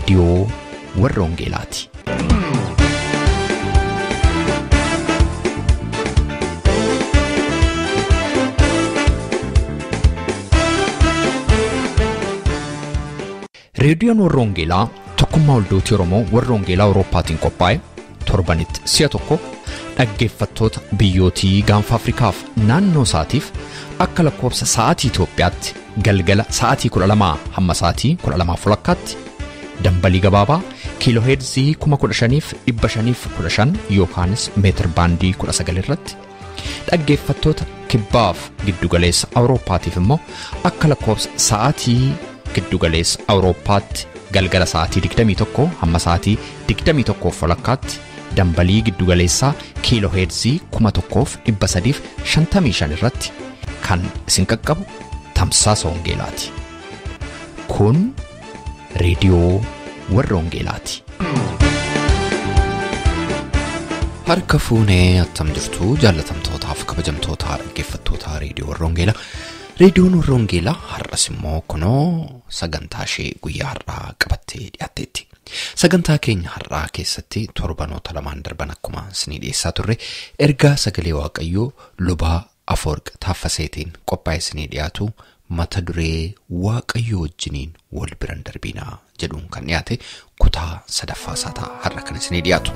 Reediyoo warra Wangeelaati. Reediyoon warra Wangeelaa tokkummaa waldootii Oromoo warra Wangeelaa Awurooppaatiin qophaa'e torbanitti si'a tokko dhaggeeffattoota biyyootii gaanfa Afrikaaf naannoo isaatiif akka lakkoofsa sa'aatii Itoophiyaatti galgala sa'aatii 12 hamma sa'aatii 12:30 dambalii gabaabaa kiilooheerzii 15,515 yookaanis meetir baandii 19 irratti dhaggeeffattoota kibbaaf giddugaleessa Awurooppaatiif immoo akka lakkoofsa sa'aatii giddugaleessa Awurooppaatti galgala sa'aatii 21 hamma sa'aatii 21:30 dambalii giddugaleessaa kiilooheerzii 1355 irratti kan isin qaqqabu tamsaasa Wangeelaati. Kun reediyoo warra Wangeelaati. Harka fuunee attam jirtu jaallatamtootaaf kabajamtoota dhaggeeffattoota reediyoo warra Wangeelaa. Reediyoon warra Wangeelaa har'as immoo kunoo sagantaa ishee guyyaa har'aa qabattee dhiyaatteetti. Sagantaa keenya har'aa keessatti torbanoota lamaan darban akkuma isinii dhiyeessaa turre ergaa sagalee Waaqayyoo lubaa Afoorq Taaffaseetiin qophaa'e isinii dhiyaatu mata duree Waaqayyoo wajjiniin wal biran darbinaa jedhuun kan dhiyaate kutaa sadaffaa isaa ta'a har'a kan isinii dhiyaatu.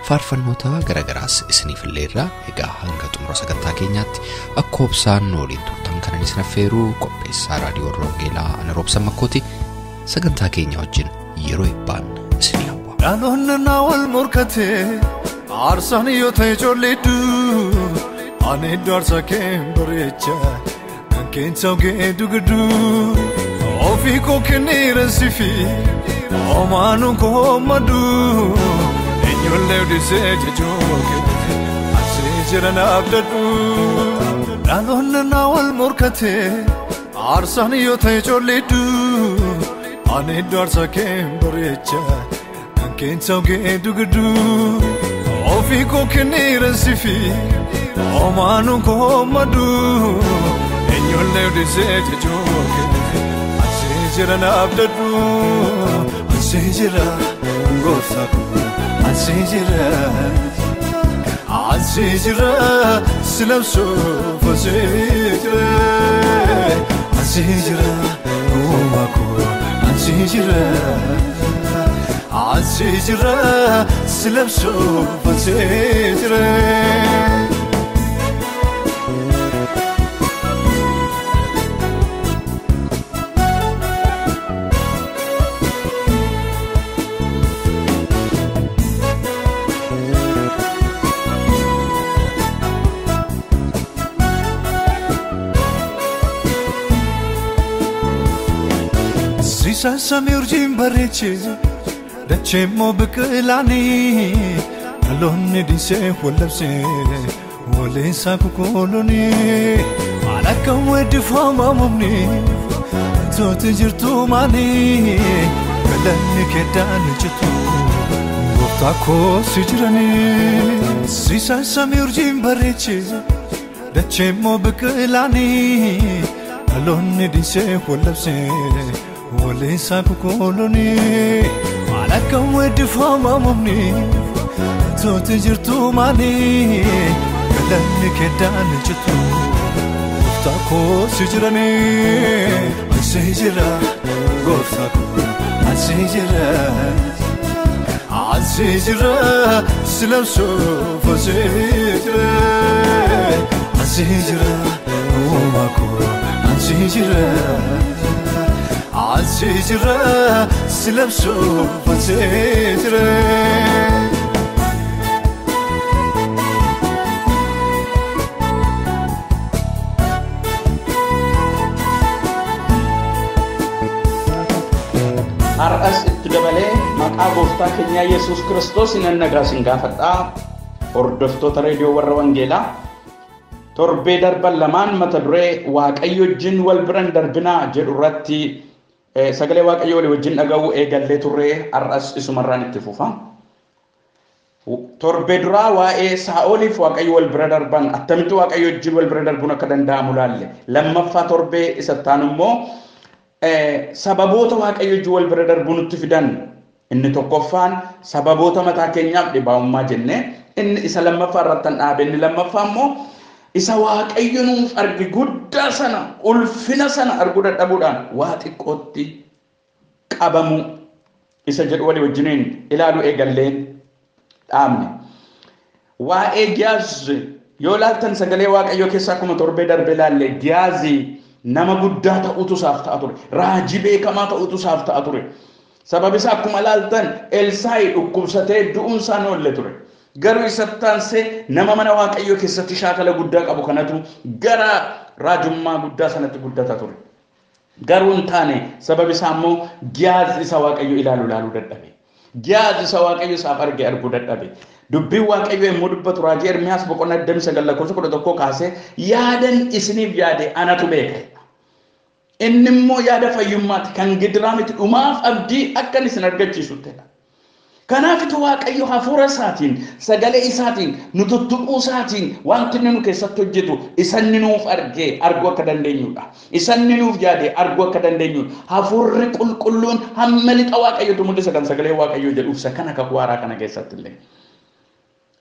Faarfannoota garaagaraas isiniif illeerra egaa hanga xumura sagantaa keenyaatti akka obsaan nu waliin turtan kanan isin affeeru qopheessaa raadiyoo warra Wangeelaa ana Roobsan Makkooti. Sagantaa keenya wajjin yeroo eebbaan isinii hawwa. Dhaloonni na wal morkatee aarsaan yoo ta'e ijoolleeddu ani iddoo aarsaa kee bareecha kan keessa geeddu giddu ofii koo kenneera sifi homaanuu koo maddu eenyullee odisee jechuu kee asii jira naaf dadhu. Dhaloonni na wal morkatee aarsaan yoo ta'e ijoolleeddu ani iddoo aarsaa kee bareecha kan keessa geeddu giddu ofii koo kenneera sifi homaanuu koo maddu eenyullee odisee jechuu kee asii jira naaf dadhu. Asii jira gooftaa koo asii jira asii jira si labsuuf asii jira asii jira uumaa koo asii jira asii jira si labsuuf asii jira. Sisasamii urjiin bareechee dachee immoo biqilaanii dhaloonni dhiisee wal labsee waleensaa kukuloonii maal akka weeddifamaa wantooti jirtu maalii galanni keddaan citu gooftaa koo si jiranii. Sisasamii urjiin bareechee dachee immoo biqilaanii dhaloonni dhiisee wal labsee waleensaa kukuloonii maal akka weeddifamaa wantooti jirtu maalii galanni keddaan citu gooftaa koo si jiranii. Asii jira gooftaa koo asii jira asii jira si labsuuf asii jira asii jira uumaa koo asii jira asii jira si labsuuf asii jira. Har'as itti dabalee maqaa gooftaa keenyaa Yesuus Kiristoos nan nagaa isin gaafadhaa. Hordoftoota reediyoo warra Wangeelaa torbee darban lamaan mata duree Waaqayyo wajjin wal biran darbinaa jedhu irratti sagalee Waaqayyoo walii wajjin dhaga'uu eegallee turree har'as isumarraan itti fufa. Torbee duraa waa'ee Saa'oliif Waaqayyo wal bira darban attamitti Waaqayyo wajjin wal bira darbuun akka danda'amu laalle. Lammaffaa torbee isa taanu immoo Sababoota Waaqayyo wajjin wal bira darbuu nutti fidan inni tokkoffaan sababoota mataa keenyaaf dhibaa'ummaa jennee inni isa lammaffaa irratti kan dhaabe inni lammaffaa immoo isa Waaqayyo nuuf arge guddaa sana ulfina sana arguu dadhabuudhaan waa xiqqootti qabamuu isa jedhu walii wajjiniin ilaaluu eegalleen dhaabne. Waa'ee Giyaaz yoo ilaaltan sagalee Waaqayyoo keessaa akkuma torbee darbe ilaalle Giyaazii nama guddaa ta'utu isaaf ta'a ture. Raajii beekamaa ta'utu isaaf ta'a ture. Sababi isaa akkuma ilaaltan Elsaayi dhukkubsatee du'uun isaa hin oolle ture. Garuu isatti aansee nama mana Waaqayyoo keessatti shaakala guddaa qabu kanatu gara raajummaa guddaa sanatti guddata ture. Garuu hin taane sababi isaa immoo Giyaaz isa Waaqayyo ilaalu ilaaluu dadhabe. Giyaaz isa Waaqayyo isaaf arge arguu dadhabe. Dubbiin Waaqayyo yommuu dubbatu raajii Ermiyaas boqonnaa 29 lakkoofsa 11 kaasee yaadan isiniif yaade anatu beeka. Inni immoo yaada fayyummaati kan gidiraa miti dhumaaf abdii akkan isin argachiisuttidha. Kanaafitu Waaqayyo hafuura isaatiin sagalee isaatiin nu tuttuquu isaatiin wanti inni nu keessatti hojjetu isa inni nuuf argee arguu akka dandeenyudha. Isa inni nuuf yaade arguu akka dandeenyudha. Hafuurri qulqulluun hamma lixa Waaqayyotu mul'isa kan sagalee Waaqayyoo jedhuuf isa kana kakuu haaraa kana keessatti illee.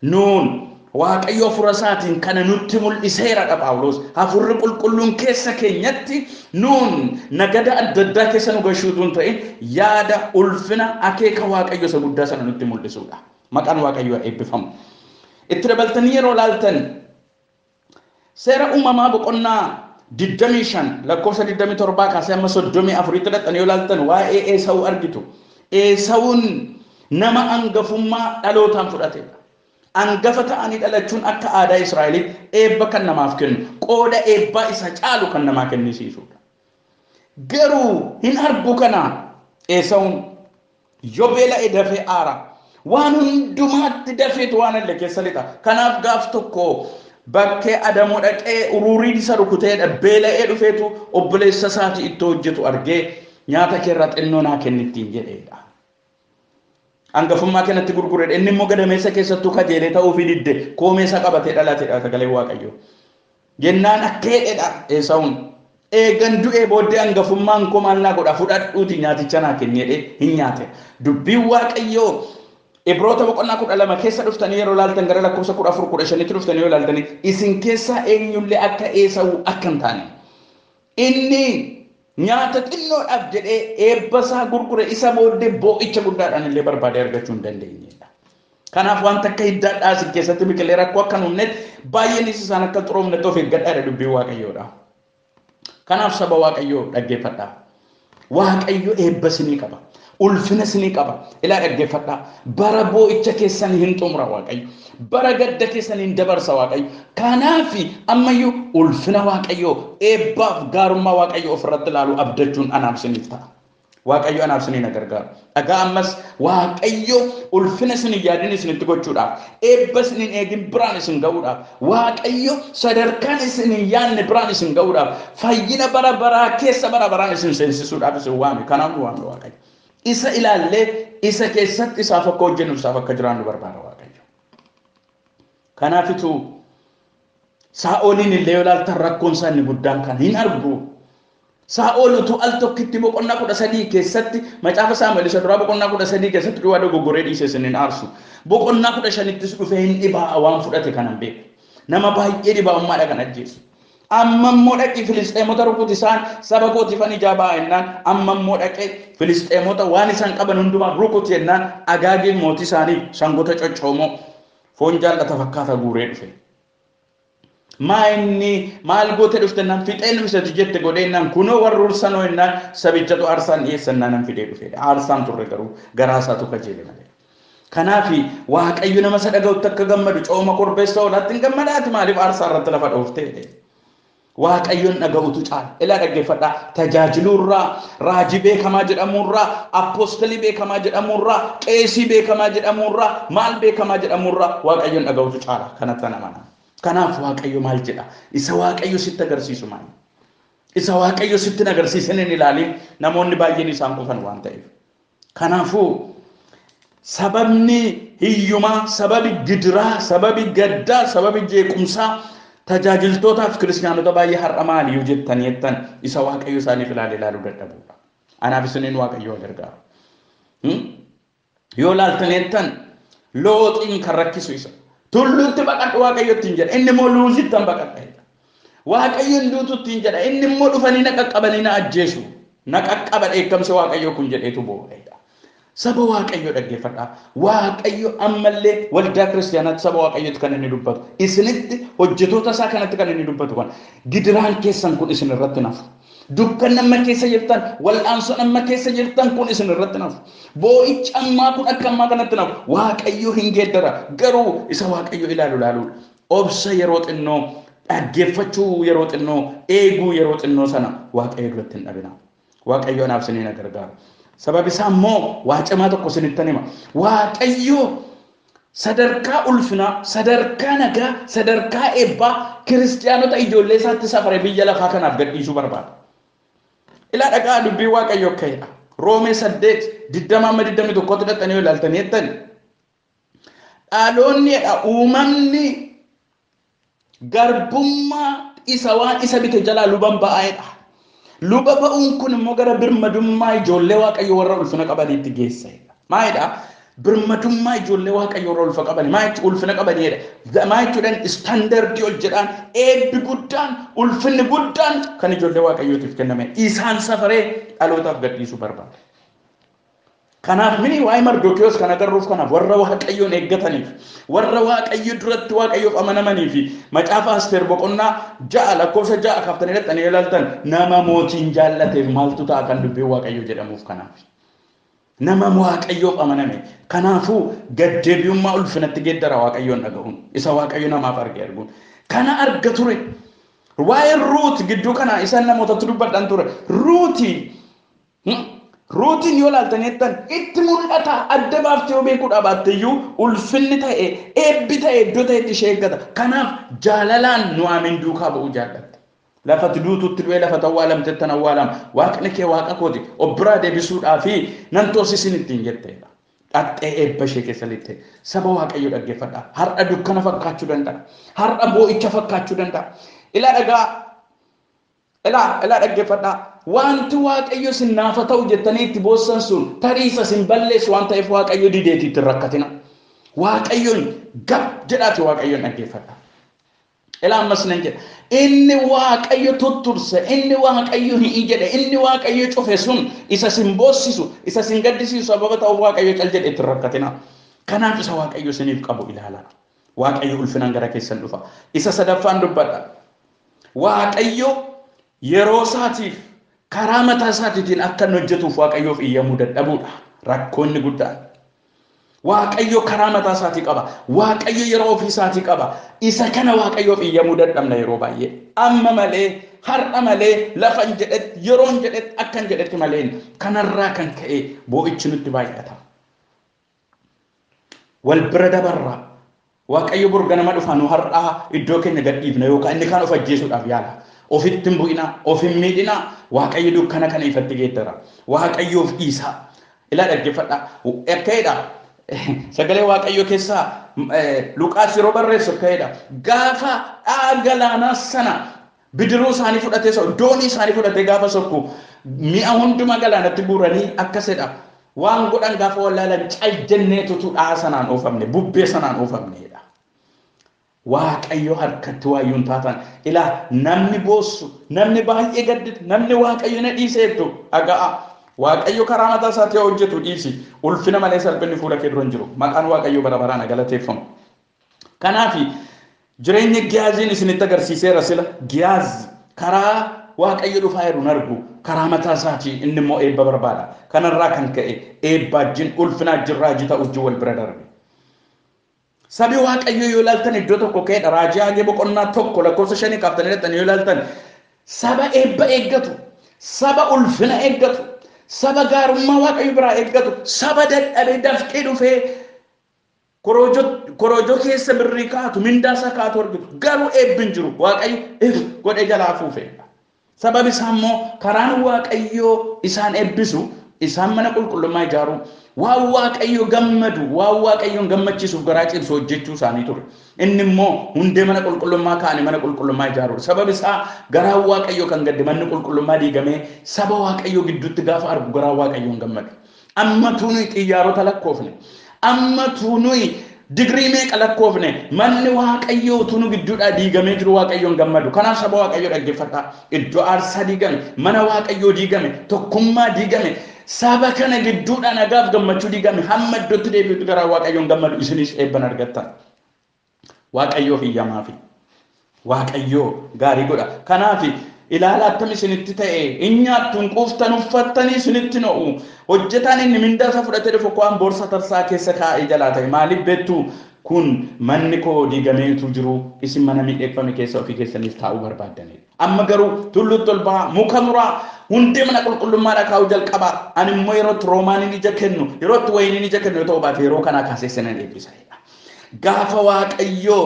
Nuun Waaqayyo hafuura isaatiin kana nutti mul'iseeradha Phaawulos. Hafuurri qulqulluun keessa keenyatti nuun nagada adda addaa keessa nu gashuutu hin ta'in yaada ulfina akeeka Waaqayyo isa guddaa sana nutti mul'isuudha. Maqaan Waaqayyoo eebbifamu. Itti dabaltanii yeroo ilaaltan seera uumamaa boqonnaa 25 lakkoofsa 27 kaasee amma 34tti dhaqxanii yoo ilaaltan waa'ee Eesawuu argitu. Eesawuun nama angafummaa dhalootaan fudhatedha. Angafa ta'anii dhalachuun akka aadaa Israa'elitti eebba kan namaaf kennu, qooda eebbaa isa caalu kan namaa kennisiisudha. Garuu hin argu kana Eesawuun yoo beela'e dafee aara. Waan hundumaatti dafeetu waan illee keessa lixa. Kanaaf gaaf tokko bakkee adamoo dhaqee uruuriin isa rukuteedha beela'ee dhufeetu obboleessa isaatii ittoo hojjetu argee nyaata keerraa xinnoo naa kennittiin jedheedha. Angafummaa kanatti gurgureedha. Inni immoo gadameessa keessattuu kajeelee ta'uufii didde koomeessa qabatee dhalateedha sagalee Waaqayyoo. Jennaan akka hedheedha Eesawuun. Eegan du'ee booddee angafummaan koo maal naa godha fudhadhuuti nyaaticha naa kenni jedhee hin nyaate. Dubbiin Waaqayyoo Ibroota boqonnaa 12 keessa dhuftanii yeroo ilaaltan gara lakkoofsa 14 15tti dhuftanii yoo ilaaltanii isin keessaa eenyullee akka Eesawuu akka hin taane. Inni nyaata xinnoodhaaf jedhee eebba isaa gurgure isa booddee boo'icha guddaadhaan illee barbaadee argachuu hin dandeenyedha. Kanaaf wanta akka hiddaadhaa isin keessatti biqilee rakkoo akka hin uumnetti baay'eenis isaan akka xuroomnetti of eeggadhaadha dubbiin Waaqayyoodha. Kanaaf saba Waaqayyoo dhaggeeffadhaa. Waaqayyo eebba isinii qaba. Ulfina isinii qaba. Ilaa dhaggeeffadhaa. Bara boo'icha keessanii hin xumura Waaqayyo. Bara gadda keessanii hin dabarsa Waaqayyo. Kanaaf ammayyuu ulfina Waaqayyoo eebbaaf gaarummaa Waaqayyoo ofirratti ilaalu abdachuun anaaf isiniif ta'a. Waaqayyo anaaf isinii na gargaaru. Dhagaa ammas Waaqayyo ulfina isin hin yaadin isinitti gochuudhaaf, eebba isin hin eegin biraan isin ga'uudhaaf, Waaqayyo sadarkaan isin hin yaadne biraan isin ga'uudhaaf, fayyina bara baraa keessa bara baraan isin seensisuudhaaf isin waame. Kanaaf nu waame Waaqayyo. Isa ilaallee isa keessatti isaaf akka hojjennu isaaf akka jiraannu barbaada Waaqayyo. Kanaafitu Saa'oliin illee yoo ilaaltan rakkoon isaa inni guddaan kan hin argu. Saa'ol utuu al tokkitti boqonnaa 13 keessatti macaafa Saamu'eel isa duraa boqonnaa 13 keessatti duwwaa dogoggoree dhiise isin hin aarsu. Boqonnaa 15ttis dhufee hin dhibaa'a waan fudhate kanan beeku. Nama baay'ee dhibaa'ummaadha kan ajjeesu. Amma immoo dhaqii Filisxeemota rukuti isaan saba kootiifan ijaa ba'a jennaan amma immoo dhaqee Filisxeemota waan isaan qaban hundumaa rukuti jennaan Agaagiin mootii isaanii sangoota coccoomoo foon jaallata fakkaata guuree dhufe. Maa inni maal goote dhufte naan fixeen dhufte jette godhee naan kunoo warri ursanoo jennaan sabichatu aarsaan dhiyeessan naan fidee dhufedha. Aarsaan turre garuu garaa isaatu kajeele malee. Kanaaf Waaqayyo nama isa dhaga'utti akka gammadu cooma korbeessa hoolaatti hin gammadaati maaliif aarsaa irratti lafa dhooftee jedhe. Waaqayyoon dhaga'utu caala. Ilaa dhaggeeffadhaa. Tajaajiluurraa, raajii beekamaa jedhamuurraa, appoostalii beekamaa jedhamuurraa, qeesii beekamaa jedhamuurraa, maal beekamaa jedhamuurraa Waaqayyoon dhaga'utu caala. Kanatti amana. Kanaaf Waaqayyo maal jedha? Isa Waaqayyo sitti agarsiisu maali? Isa Waaqayyo sitti agarsiisan hin ilaalin namoonni baay'een isaan kufan waan ta'eef. Kanaafuu sababni hiyyumaa, sababi gidiraa, sababi gaddaa, sababi jeequmsaa Tajaajiltootaaf kiristaanota baay'ee har'a maali yoo jettanii jettan isa Waaqayyo isaaniif ilaale ilaaluu dadhabuudha. Anaaf isiniin Waaqayyo gargaaru. Yoo ilaaltan jettan Looxiin kan rakkisu isa. Tulluutti baqadhu Waaqayyo ittiin jedha. Inni immoo luuzitti han baqadha. Waaqayyo hinduutu ittiin jedha. Inni immoo dhufanii na qaqqabanii na ajjeesu. Na qaqqaba dheekkamsa Waaqayyo kun jedheetu boo'eedha. Saba Waaqayyo dhaggeeffadhaa. Waaqayyo ammallee waldaa kiristaanaatti saba Waaqayyotti kan inni dubbatu. Isinitti hojjetoota isaa kanatti kan inni dubbatu kan. Gidiraan keessan kun isin irratti nafu. Dukkan amma keessa jirtan, wal'aansoon amma keessa jirtan kun isin irratti nafu. Boo'ichi ammaa kun akka ammaa kanatti nafu. Waaqayyo hin geeddara. Garuu isa Waaqayyo ilaalu ilaaluudha. Obsa yeroo xinnoo, dhaggeeffachuu yeroo xinnoo, eeguu yeroo xinnoo sana Waaqayyo duratti hin dhabina. Waaqayyo anaaf isiniin gargaaru. Sabab isaa immoo waa cimaa tokko isinittan hima. Waaqayyo sadarkaa ulfinaa, sadarkaa nagaa, sadarkaa eebbaa kiristaanota ijoollee isaatti safare biyya lafaa kanaaf gadhiisuu barbaada. Ilaa dhagaa dubbii Waaqayyo akka jedha. Roomee 8:20-21 dhaqxanii yoo ilaaltanii jettan. Dhaloonni uumamni garbummaa isa waan isa bite jalaa luban ba'aadha. Luba ba'uun kun immoo gara birmadummaa ijoollee Waaqayyo warra ulfina qabaniitti geessa. Maalidha? Birmadummaa ijoollee Waaqayyo warra ulfina qabanii. Maal jechuun ulfina qabaniidha? Maal jechuudhaan istaandardii ol jedhaan eebbi guddaan ulfinni guddaan kan ijoollee Waaqayyootiif kenname isaan safaree dhalootaaf gadhiisuu barbaada. Kanaaf mini waa'ee Mardokiyoos kan agarruuf kanaaf warra Waaqayyoon eeggataniif warra Waaqayyo duratti Waaqayyoof amanamanii fi macaafa Asteer boqonnaa 6 lakkoofsa 6 kaaftanii dhaqxanii ilaaltan nama mootiin jaallateef maaltu ta'a kan dubbiin Waaqayyoo jedhamuuf kanaaf. Nama Waaqayyoof amaname. Kanaafuu gaddeebi'ummaa ulfinatti geeddara Waaqayyoon dhaga'uun isa Waaqayyo namaaf arge arguun. Kana arga ture. Waa'ee Ruut gidduu kana isaan namootatti dubbadhaan ture. Ruutiin yoo ilaaltan jettan itti mul'ata adda baaftee yoo beekuu dhaabatte iyyuu ulfinni ta'e eebbi ta'e iddoo ta'etti ishee eeggata. Kanaaf jaalalaan Nu'aamin duukaa ba'uu jaallatte. Lafatti duututti du'ee lafa awwaalamte tan awwaalama. Waaqni kee waaqa kooti of biraa deebisuudhaa fi nan toosisin ittiin jetteedha. Dhaxxee eebba ishee keessa lixxe. Saba Waaqayyo dhaggeeffadha. Har'a dukkana fakkaachuu danda'a. Har'a boo'icha fakkaachuu danda'a. Ilaa dhagaa. Ilaa dhaggeeffadha. Wanti Waaqayyo isin naafa ta'u jettanii itti boossan sun tarii isa isin balleessu waan ta'eef Waaqayyo dideetii itti rakkatina. Waaqayyoon gab jedhaati Waaqayyoon dhaggeeffadha. Ilaa ammas nan jedha. Inni Waaqayyo tutturse, inni Waaqayyo hi'i jedhe, inni Waaqayyo cufe sun isa isin boossisu, isa isin gaddisiisu sababa ta'uuf Waaqayyo cal jedhe itti rakkatina. Kanaaf isa Waaqayyo isiniif qabu ilaalaa. Waaqayyo ulfinaan gara keessan dhufa. Isa sadaffaan dubbadha. Waaqayyo yeroo isaatiif karaa mataa isaatiitiin akka inni hojjetuuf Waaqayyoof iyyamuu dadhabuudha. Rakkoonni guddaan. Waaqayyo karaa mataa isaatii qaba. Waaqayyo yeroo ofii isaatii qaba. Isa kana Waaqayyoof iyyamuu dadhabna yeroo baay'ee. Amma malee, har'a malee, lafa hin jedhetti, yeroo hin jedhetti, akka hin jedhetti malee kanarraa kan ka'e boo'ichi nutti baay'ata. Wal bira dabarra. Waaqayyo bor ganama dhufa nu har'aa iddoo keenya gadhiifna yookaan inni kaan of ajjeesuudhaaf yaala. Ofitti hin bu'inaa, of hin miidhinaa. Waaqayyo dukkana kana ifatti geeddara. Waaqayyoof dhiisaa. Ilaa dhaggeeffadhaa. Akka jedha. Sagalee Waaqayyo keessaa Luqaas yeroo barreessu akka jedha. Gaafa dha'a galaanaa sana bidiruu isaanii fudhatee doonii isaanii fudhatee gaafa sokku mi'a hundumaa galaanatti guuranii akkas jedha. Waan godhan gaafa wallaalan cal jenneetutu dha'a sanaan oofamne, bubbee sanaan oofamneedha. Waaqayyo harkatti waayyuun taatan. Ilaa namni boossu, namni baay'ee gadditu, namni Waaqayyo na dhiiseettu dhaga'a. Waaqayyo karaa mataa isaatii hojjetu dhiisi. Ulfina malee salphinni fuula kee dura hin jiru. Maqaan Waaqayyo bara baraan galateeffamu. Kanaaf jireenya Giyaaziin isinitti agarsiiseera sila. Giyaaz karaa Waaqayyo dhufaa jiru hin argu. Karaa mataa isaatii inni immoo eebba barbaada. Kanarraa kan ka'e eebba wajjin ulfina wajjin raajii ta'u wajjin wal bira darbe. Sabi Waaqayyo yoo ilaaltan iddoo tokko ka'edha. Raajii Haagee boqonnaa 1 lakkoofsa 5 kaaftanii dhaqxanii yoo ilaaltan saba eebba eeggatu, saba ulfina eeggatu, saba gaarummaa Waaqayyo biraa eeggatu, saba dadhabee dafqee dhufee korojoo keessa birrii kaatu, mindaa isaa kaatu argitu. Garuu eebbi hin jiru. Waaqayyo if godhee jalaa fuufeedha. Sababi isaa immoo karaan Waaqayyoo isaan eebbisu isaan mana qulqullummaa ijaaruu, Waan Waaqayyo gammadu, waan Waaqayyoon gammachiisuuf garaa cimsu hojjechuu isaanii ture. Inni immoo hundee mana qulqullummaa kaa'anii mana qulqullummaa ijaaruudha. Sababni isaa garaan Waaqayyoo kan gadde manni qulqullummaa diigamee saba Waaqayyoo gidduutti gaafa argu garaan Waaqayyoon gammadu. Amma nuyi xiyyaarota lakkoofne. Amma nuyi digirii meeqa lakkoofne manni Waaqayyoo utuu nu gidduudhaa diigamee jiru Waaqayyoon gammadu. Kanaaf saba Waaqayyoo dhaggeeffadhaa. Iddoo aarsaa diigame, mana Waaqayyoo diigame, tokkummaa diigame, saba kana gidduudhaa nagaaf gammachuu diigame hamma iddootti deebi'utti garaa Waaqayyoon gammadu isinis eebban argattan. Waaqayyoof iyyamaafi. Waaqayyoo gaarii godha. Kanaaf ilaala attam isinitti ta'e hin nyaattu hin quuftan uffattanii isinitti no'u. Hojjetaan inni mindaa isaa fudhatee dhufu waan boorsaa tarsaa keessa kaa'ee jalaa ta'e maaliif beektu kun manni koo diigameetu jiru isin mana miidhagfame keessa ofii keessaniif taa'uu barbaaddanidha. Amma garuu tulluutti ol bahaa muka muraa hundee mana qulqullummaadhaa kaa'uu jalqabaa. Ani immoo yerootti roomaaniin ija kennu yerootti wayiniin ija kennu yoo ta'u baate yeroo kanaa kaasee sinan eebbisa. Gaafa Waaqayyoo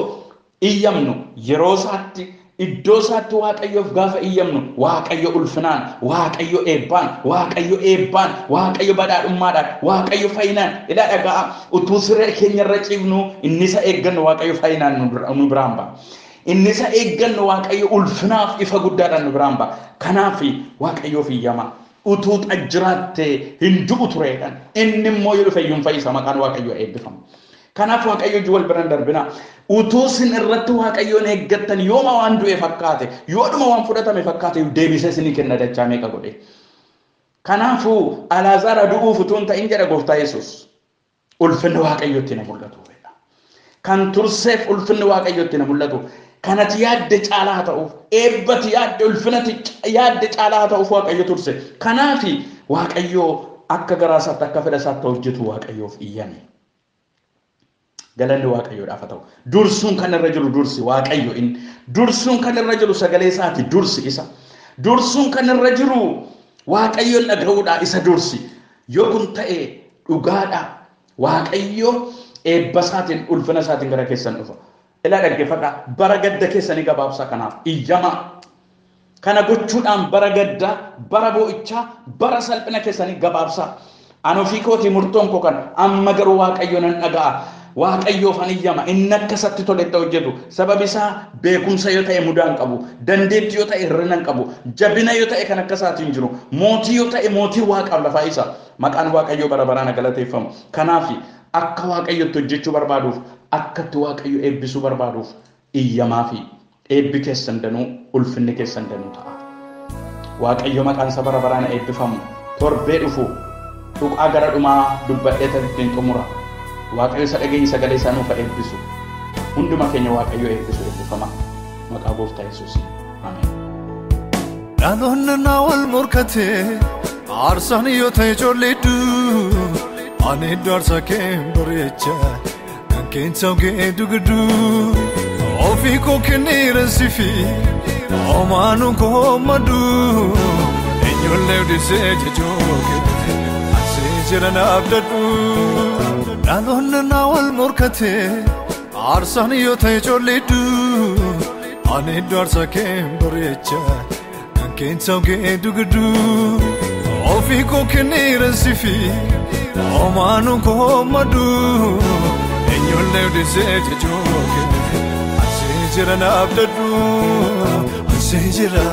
iyyamnu yeroo isaatti iddoo isaatti Waaqayyoof gaafa iyyamnu Waaqayyo ulfinaan, Waaqayyo eebbaan, Waaqayyo eebbaan, Waaqayyo badhaadhummaadhaan, Waaqayyo fayyinaan ilaa dhaga'a utuu siree keenyarra ciifnu inni isa eeggannu Waaqayyo fayyinaan nu biraan ba'a. Inni isa eeggannu Waaqayyo ulfinaaf ifa guddaadhaan nu biraan ba'a. Kanaaf Waaqayyoof iyyama. Utuu xajjiraattee hin du'u tureedhaan inni immoo yoo dhufe iyyuu hin fayyisa maqaan Waaqayyoo eebbifamu. Kanaaf Waaqayyo wajjin wal biraan darbina. Utuu isin irratti Waaqayyoon eeggattan yooma waan du'e fakkaate, yoodhuma waan fudhatame fakkaate deebisee isinii kenna dachaa meeqa godhe. Kanaafuu Alaazaar du'uuf utuu hin ta'in jedha Gooftaa Yesuus. Ulfinni Waaqayyootti na mul'atu. Kan turseef ulfinni Waaqayyootti na mul'atu. Kanati yaadde caalaa haa ta'uuf, eebbati yaadde ulfinati yaadde caalaa haa ta'uuf Waaqayyo turse. Kanaaf Waaqayyo akka garaa isaatti akka fedha isaatti hojjetu Waaqayyoof iyyame. Galanni Waaqayyoodhaaf haa ta'u. Dursuun kan irra jiru dursi Waaqayyo inni. Dursuun kan irra jiru sagalee isaati dursi isa. Dursuun kan irra jiru Waaqayyoon dhaga'uudha isa dursi. Yoo kun ta'e dhugaadha. Waaqayyo eebba isaatiin ulfina isaatiin gara keessan dhufa. Ilaa dhaggeeffadhaa bara gadda keessanii gabaabsa kanaaf iyyamaa. Kana gochuudhaan bara gaddaa, bara boo'ichaa, bara salphina keessanii gabaabsaa. Ani ofii kootii murtoon koo kan amma garuu Waaqayyo nan dhaga'a. Waaqayyoof an iyyama inni akka isatti toletti hojjetu. Sababi isaa beekumsa yoo ta'e mudaa hin qabu, dandeettii yoo ta'e hir'ina hin qabu, jabina yoo ta'e kan akka isaatiin jiru, mootii yoo ta'e mootii Waaqaaf lafaa isa. Maqaan Waaqayyoo bara baraan galateeffamu. Kanaaf akka Waaqayyotti hojjechuu barbaaduuf, akkatti Waaqayyo eebbisuu barbaaduuf iyyamaa fi eebbi keessan danuu, ulfinni keessan danuu ta'a. Waaqayyo maqaan isa bara baraan eebbifamu. Torbee dhufu dhuqaa gara dhumaa dubbadhee ittiin xumura. Waaqayyo isa dhageenye sagalee isaa nuuf eebbisu. Hunduma keenya Waaqayyo eebbisu eebbifama. Maqaa Gooftaa Yesuusiin. Ameen. Dhaloonni na wal morkatee aarsaan yoo ta'e ijoolleeddu ani iddoo aarsaa kee bareecha kan keessa geeddu gidduu ofii koo kenneera sifi homaanuu koo maddu eenyullee dhiisee jechuu kee asii jira naaf dadhu. Dhaloonni na wal morkatee aarsaan yoo ta'e ijoolleeddu ani iddoo aarsaa kee bareecha kan keessa geeddu gidduu ofii koo kenneera sifi homaanuu koo maddu eenyullee dhiisee jechuu kee asii jira naaf dadhu asii jira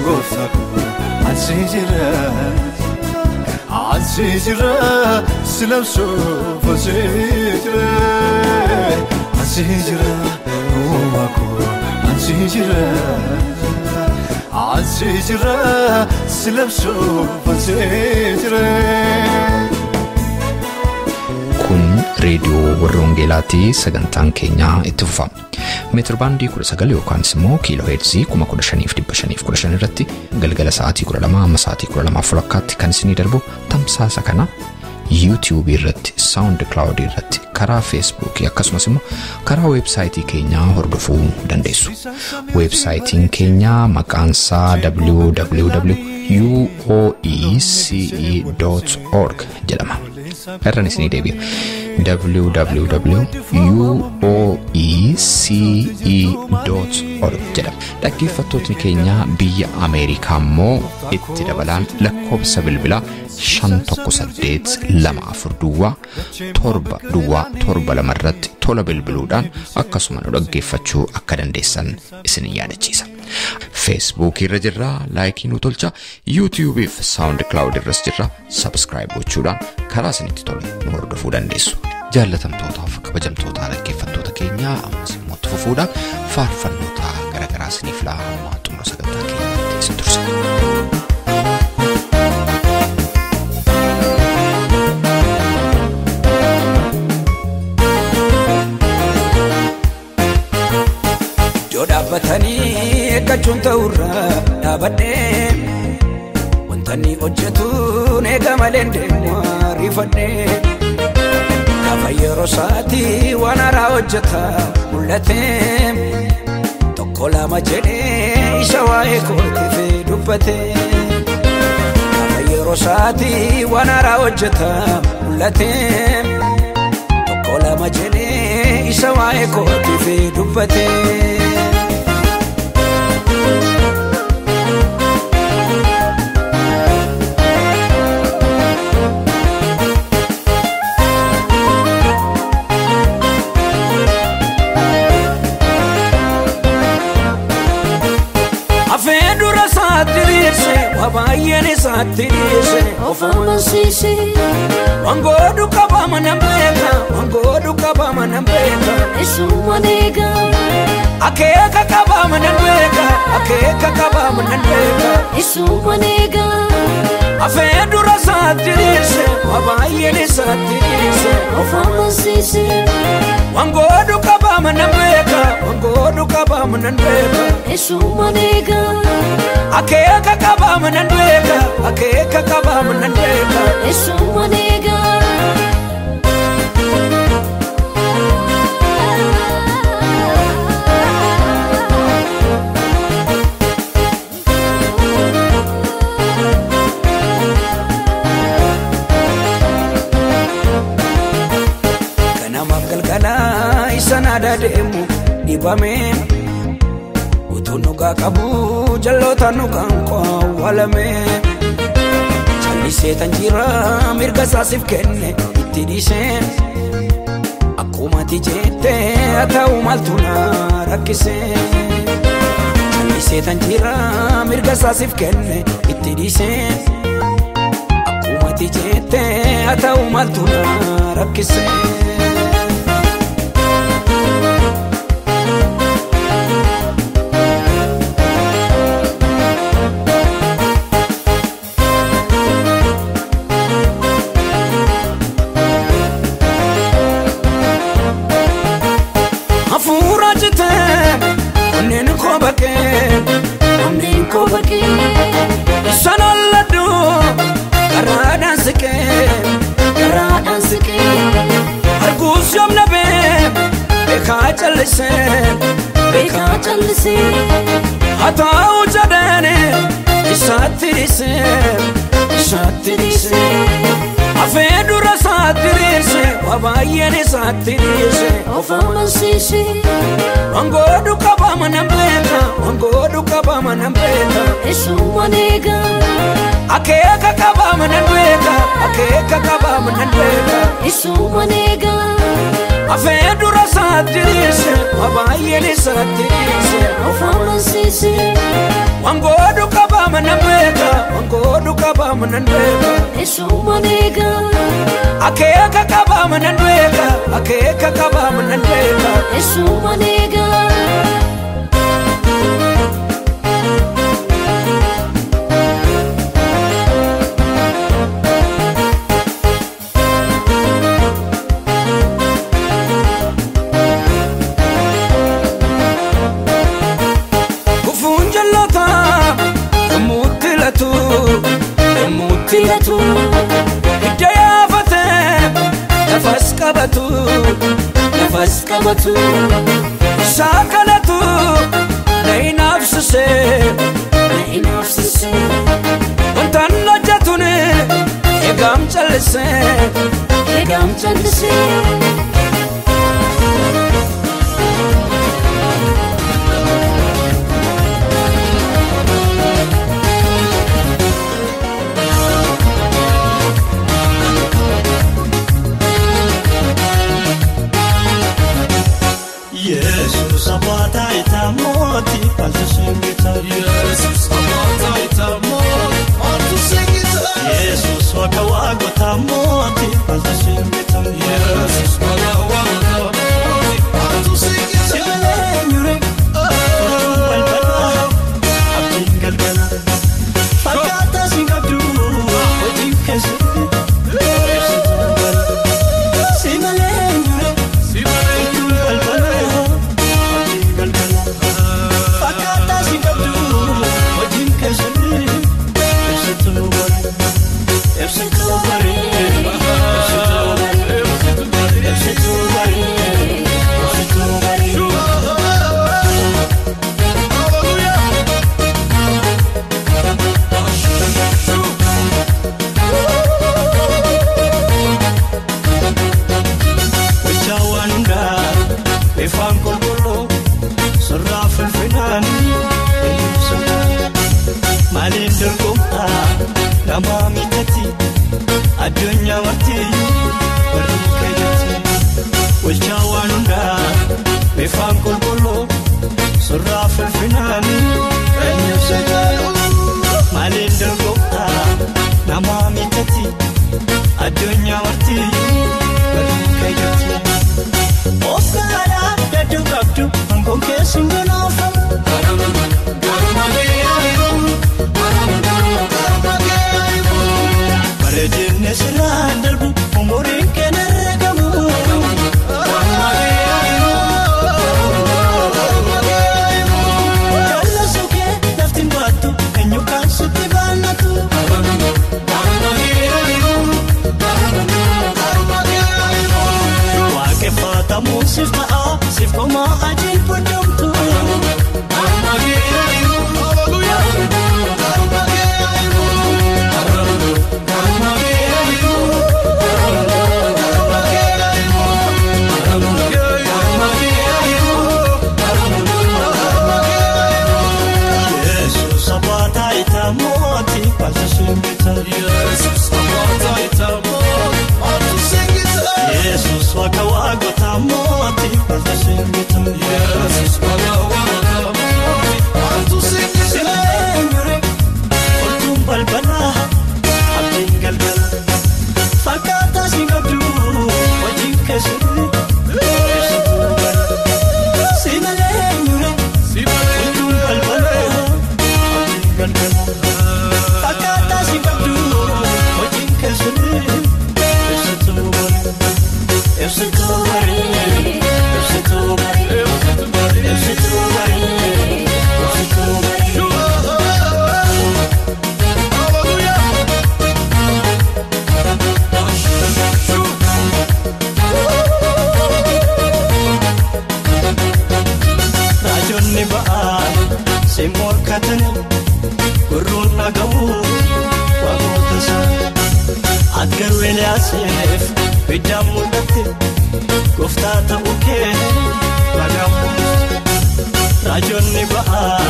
gooftaa koo asii jira. Asii jira si labsuuf asii jira asii jira uumaa koo asii jira asii jira si labsuuf asii jira. Kun reediyoo warra Wangeelaatii sagantaan keenyaa itti fufa. Meetir baandii 19 yookaan immoo kiiloo heerzii 15,515 irratti galgala sa'aatii 12 amma sa'aatii 12:30 kan isinii darbu tamsaasa kana YouTube irratti, SoundCloud irratti, karaa Facebook akkasumas immoo karaa weebsaayitii keenyaa hordofuu dandeessu. Weebsaayitiin keenyaa maqaan isaa www.uoece.org jedhama. Irran isinii deebi'a. www.uoece.org jedha. Dhaggeeffattootni keenya biyya Ameerikaa immoo itti dabalaan lakkoofsa bilbilaa 518 24 duwwaa 7 duwwaa 7 2 irratti tola bilbiluudhaan akkasuma nu dhaggeeffachuu akka dandeessan isin yaadachiisa. Facebook irra jirra, laayikii nu tolcha, YouTube fi SoundCloud irras jirra, subscribe gochuudhaan karaa isinitti tole nu hordofuu dandeessu. Jaallatamtootaaf kabajamtoota dhaggeeffattoota keenyaa ammas immoo itti fufuudhaan faarfannoota garaagaraa isiniif laa hamma xumura sagantaa keenyaatti isin tursa. Iddoo dhaabbatanii eeggachuun ta'urraa dhaabadhee wanta inni hojjetuun eega malee deemu ariifadhee gaafa yeroo isaatii waan haaraa hojjeta mul'atee tokko lama jedhee isa waa'ee kootiif dubbate gaafa yeroo isaatii waan haaraa hojjeta mul'atee tokko lama jedhee isa waa'ee kootiif dubbate. Baay'een isaatti dhiise Of amansiise Wangoodu qabama nan beeka Wangoodu qabama nan beeka Isuma eega Akeeka qabama nan beeka Akeeka qabama nan beeka Isuma eega Afee dura isaatti dhiise Baay'een isaatti dhiise Of amansiise Wangoodu qabama nan beeka Wangoodu qabama nan beeka Isuma eega Akeeka qabama nan beeka Akeeka qabama nan beeka Isuma eega Ganamaaf galgala isa naadaa deemu dhibame utuu dhugaa qabu jalloota dhugaan qowwalame callisee tan jira mirga isaasiif kenne itti dhiise akkuma ati jette haa ta'u maaltu na rakkise callisee tan jira mirga isaasiif kenne itti dhiise akkuma ati jette haa ta'u maaltu na rakkise. Hafuura jitee onneen koo bakkee Onneen koo bakkee isaan alladhu karaadhaan siqee Karaadhaan siqee arguus yoom dhabee beekaa callisee Beekaa callisee haa ta'u jedheen isaatti dhiisee isaatti dhiisee hafee dura isaatti dhiise waa baay'een isaatti dhiise Of amansiise Wangoodu qabama nan beeka Wangoodu qabama nan beeka Isuma eega Akeeka qabama nan beeka Akeeka qabama nan beeka Isuma eega Afee dura isaatti dhiise waa baay'een isaatti dhiise Of amansiise Wangoodu qabama nan beeka Wangoodu qabama nan beeka Isuma eega Akeeka qabama nan beeka Akeeka qabama nan beeka Isuma eega Gufuun jallata yommuutti latu yommuutti latu hidda yaafatee lafas qabatu lafas qabatu shaakalatu na hinaafsisee Na hinaafsisee wantaan hojjetuni eegaam callisee eegaam callisee. Yesus abbaa taayitaa mootii maaltu singita? Yesus abbaa taayitaa mootii maaltu singita? Yesus waaqa waaqotaa mootii maaltu singita? Yesus waaqa waaqotaa mootii maaltu singita? Sibilee nyure balbala abdiin galgala fakkaataa si qabdu hojii keessatti ibsituu bala. Sibilee nyure balbala. Addunyaa marti barri keeyyatti bulchaa waan hundaa bifaan qulqulluu surraa filfinaanii eenyuusa jaalu maaliin dorgomtaa nama miidhatti addunyaa marti barri keeyyatti. Oofkaadhaa dadduu qabdu hangoon keessi hin gonoofamu. Bareedinni sirraan darbu umuriin keenya argamu. Jaallasuu kee lafti hin baattu eenyu kan sitti baannatu. Waaqeffatamuun siif ta'a siif qomaa ajiin boodamtu. Yesus abbaa taayitaa mootii maaltu singita? Yesus abbaa taayitaa mootii maaltu singita? Yesus waaqa waaqotaa mootii maaltu singita? Yesus waaqa waaqotaa mootii maaltu singita? Sibilee nyure oltuun balbala abdiin galgala fakkaataa si qabdu hojiin keessatti ibsituu bala. Sibilee nyure oltuun balbala. Fakkaataa si qabdu hojiin keessatti ibsituu bari ibsituu bari ibsituu bari ibsituu bari ibsituu bari. Raajonni ba'aa si morkatanii gurruun dhaga'u waaqota isaa. Ati garuu Eeliyaasiif ibiddaan mul'atte gooftaa ta'uu kee ragaa mul'iste. Raajonni ba'aa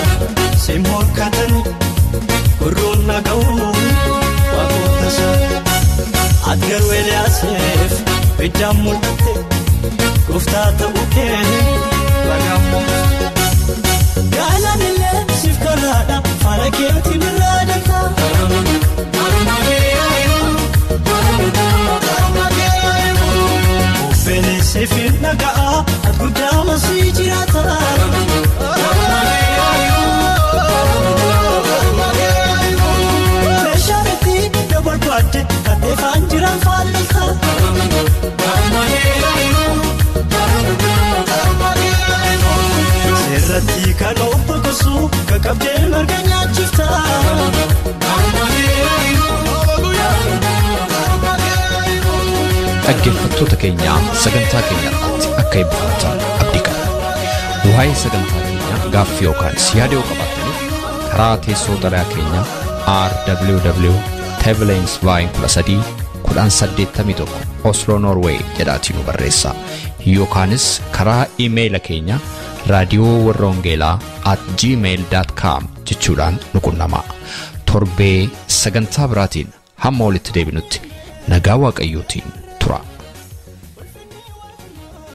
si morkatanii gurruun dhaga'u waaqota isaa. Ati garuu Eeliyaasiif ibiddaan mul'atte gooftaa ta'uu kee ragaa mul'iste. Gaalanillee siif karaadha faana keetiin irraa dantaa. Uffeen siif hin dhaga'a ati guddaa masii jiraata. Meeshaan itti yoo barbaadde kattee faan jiran faallisa. Seerratti kan obbo Gosu kan qabdee marga nyaachifta. Dhaggeeffattoota keenyaa sagantaa keenya irratti akka eebbifamtan abdii qabna. Waa'ee sagantaa keenyaa gaaffii yookaan yaada yoo qabaattaniif karaa teessoo xalayaa keenyaa RWW Tevlens Vine 13 1081 Oslo Norway jedhaatii nu barreessaa. Yookaanis karaa iimeeyila keenya raadiyoo warra wangeelaa at gmail.com jechuudhaan nu qunnamaa. Torbee sagantaa biraatiin hamma walitti deebinutti nagaa Waaqayyootiin.